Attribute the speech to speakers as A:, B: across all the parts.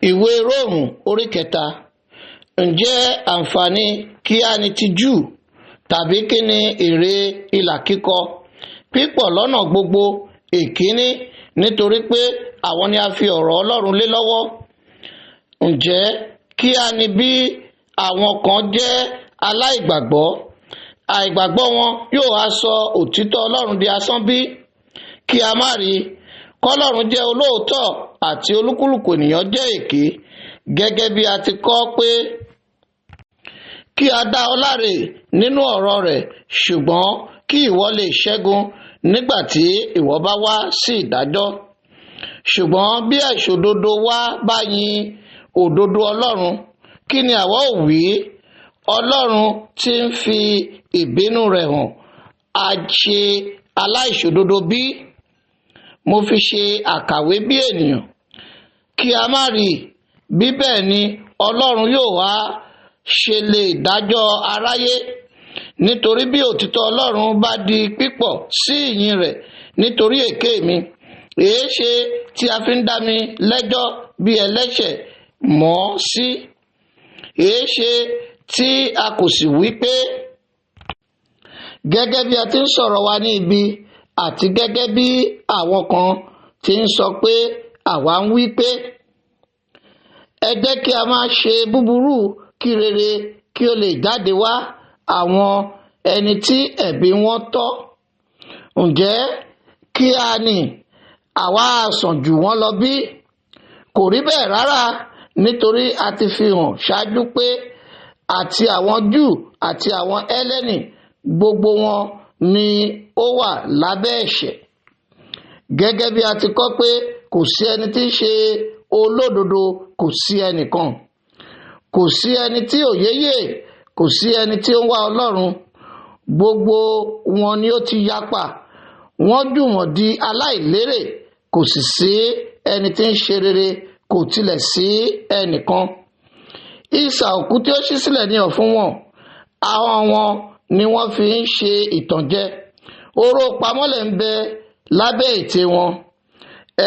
A: Ìwé Róòmù orí 3. Ǹjẹ́ àǹfààní kí á ní ti Júù, tàbí kí ni èrè ìlà kíkọ? Pípọ̀ lọ́nà gbogbo. Èkíní, nítorí pé àwọn ni a fi ọ̀rọ̀ Ọlọ́run lé lọ́wọ́. Ǹjẹ́ kí á ní bí àwọn kan jẹ́ aláìgbàgbọ́? Àìgbàgbọ́ wọn yóò ha sọ òtítọ́ Ọlọ́run di asán bí? Kí a má rí i. Kọ́lọ́run jẹ́ olóòótọ́ àti olúkúlùkù ènìyàn jẹ́ èké, gẹ́gẹ́ bí a ti kọ pé kí a dá ọ láre nínú ọ̀rọ̀ rẹ̀, ṣùgbọ́n kí ìwọ lè ṣẹ́gun nígbà tí ìwọ bá wá sí ìdájọ́. Ṣùgbọ́n bí àìṣòdodo wa bá yin òdodo Ọlọ́run, kí ni àwa ó wí? Ọlọ́run tí ń fi ìbínú rẹ̀ hàn á ṣe aláìṣòdodo bí? Mo fi ṣe àkàwé bí ènìyàn. Kí a má rí i, bí bẹ́ẹ̀ ni Ọlọ́run yóò wá ṣe lè dájọ́ aráyé. Nítorí bí òtítọ́ Ọlọ́run bá di pípọ̀ sí ìyìn rẹ̀ nítorí èké mi, èéṣe tí a fi ń dá mi lẹ́jọ́ bí ẹlẹ́ṣẹ̀ mọ́ sí? Èéṣe tí a kò sì wí pé, gẹ́gẹ́ bí a ti ń sọ̀rọ̀ wa ní ibi, àti gẹ́gẹ́ bí àwọn kan ti ń sọ pé àwa ń wí pé, ẹ jẹ́ kí a máa ṣe búburú kí rere kí ó lè jáde wá àwọn ẹni tí ẹ̀bi wọn tọ́. Ǹjẹ́ kí a ní àwa sàn jù wọ́n lọ bí? Kò rí bẹ́ẹ̀ rárá, nítorí a ti fi hàn ṣáájú pé àti àwọn Júù àti àwọn Hélẹ́nì, gbogbo wọn ni ó wà lábẹ́ ẹ̀ṣẹ̀. Gẹ́gẹ́ bí a ti kọ pé kò sí ẹni tí í ṣe olódodo, kò sí ẹnìkan. Kò sí ẹni tí òye yé, kò sí ẹni tí ó ń wá Ọlọ́run. Gbogbo wọn ni ó ti yapa, wọ́n jùmọ̀ di aláìlérè, kò sì sí ẹni tí ń ṣe rere, kò tilẹ̀ sí ẹnìkan. Isà òkú tí ó ṣí sílẹ̀ ní ọ̀fun wọn, ahọ́n wọn ni wọ́n fi ń ṣe ìtànjẹ. Oró pamọ́lẹ̀ ń bẹ lábẹ́ ètè wọn,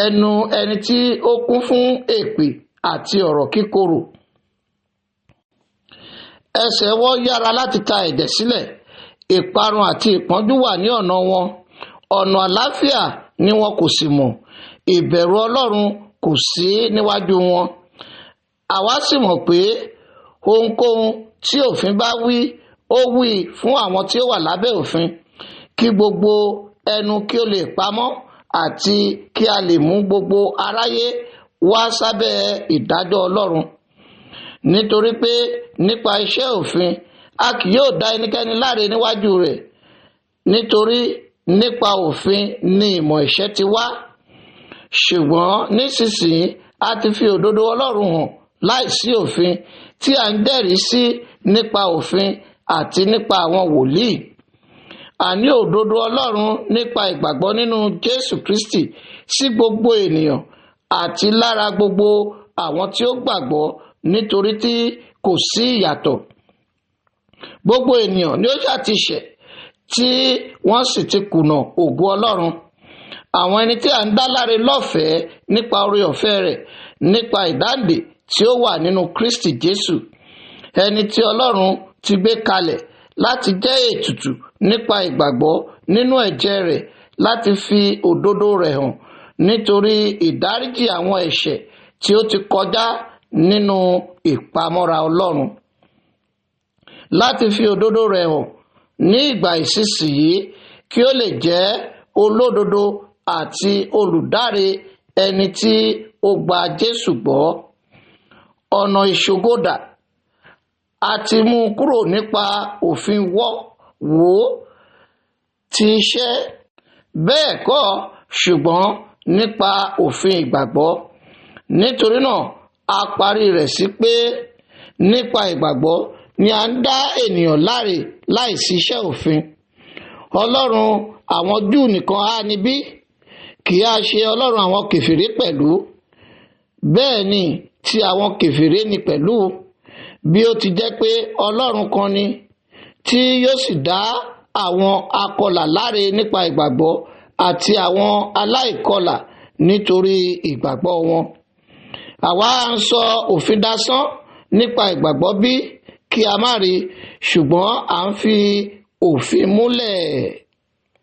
A: ẹnu ẹni tí ó kún fún èpè àti ọ̀rọ̀ kíkorò. Ẹsẹ̀ wọn yára láti ta ẹ̀jẹ̀ sílẹ̀, ìparun àti ìpọ́njú wà ní ọ̀nà wọn. Ọ̀nà àlàáfíà ni wọn kò sì mọ̀, ìbẹ̀rù Ọlọ́run kò sí níwájú wọn. Àwa sì mọ̀ pé ohunkóhun tí òfin bá wí, ó wí fún àwọn tí ó wà lábẹ́ òfin, kí gbogbo ẹnu kí ó lè pamọ́, àti kí a lè mú gbogbo aráyé wá sábẹ́ ìdájọ́ Ọlọ́run. Nítorí pé nípa iṣẹ́ òfin a kì yóò dá ẹnikẹ́ni láre níwájú rẹ̀, nítorí nípa òfin ni ìmọ̀ ẹ̀ṣẹ̀ ti wá. Ṣùgbọ́n nísinsìnyí a ti fi òdodo Ọlọ́run hàn láìsí òfin, tí à ń jẹ́rìí sí nípa òfin àti nípa àwọn wòlíì. Àní òdodo Ọlọ́run nípa ìgbàgbọ́ nínú Jésù Kristi sí gbogbo ènìyàn àti lára gbogbo àwọn tí ó gbàgbọ́, nítorí tí kò sí ìyàtọ̀. Gbogbo ènìyàn ni ó ṣàtìṣẹ̀ tí wọ́n sì ti kùnà ògo Ọlọ́run. Àwọn ẹni tí à ń dá láre lọ́fẹ̀ẹ́ nípa oore ọ̀fẹ́ rẹ̀, nípa ìdáǹdè tí ó wà nínú Kristi Jésù, ẹni tí Ọlọ́run ti gbé kalẹ̀ láti jẹ́ ètùtù nípa ìgbàgbọ́ nínú ẹ̀jẹ̀ rẹ̀, láti fi òdodo rẹ̀ hàn nítorí ìdáríjì àwọn ẹ̀ṣẹ̀ tí ó ti kọjá nínú ìpamọ́ra Ọlọ́run, láti fi òdodo rẹ̀ hàn ní ìgbà ìsinsìnyí, kí ó lè jẹ́ olódodo àti olùdáre ẹni tí ó gba Jésù gbọ́. Ọ̀nà ìṣògodà a ti mú kúrò nípa òfin wọ́ wò ti iṣẹ́? Bẹ́ẹ̀ kọ́, ṣùgbọ́n nípa òfin ìgbàgbọ́. Nítorí náà a parí rẹ̀ sí pé nípa ìgbàgbọ́ ni à ń dá ènìyàn láre láìsí iṣẹ́ òfin. Ọlọ́run àwọn Júù nìkan á níbí? Kì í ṣe Ọlọ́run àwọn kèfèrí pẹ̀lú? Bẹ́ẹ̀ ni ti àwọn kèfèrí ni pẹ̀lú, bí ó ti jẹ́ pé Ọlọ́run kan ni, tí yóò sì dá àwọn akọlà láre nípa ìgbàgbọ́ àti àwọn aláìkọlà nítorí ìgbàgbọ́ wọn. Àwa ń sọ òfin dasán nípa ìgbàgbọ́ bí? Kí a má rí, ṣùgbọ́n à ń fi òfin múlẹ̀.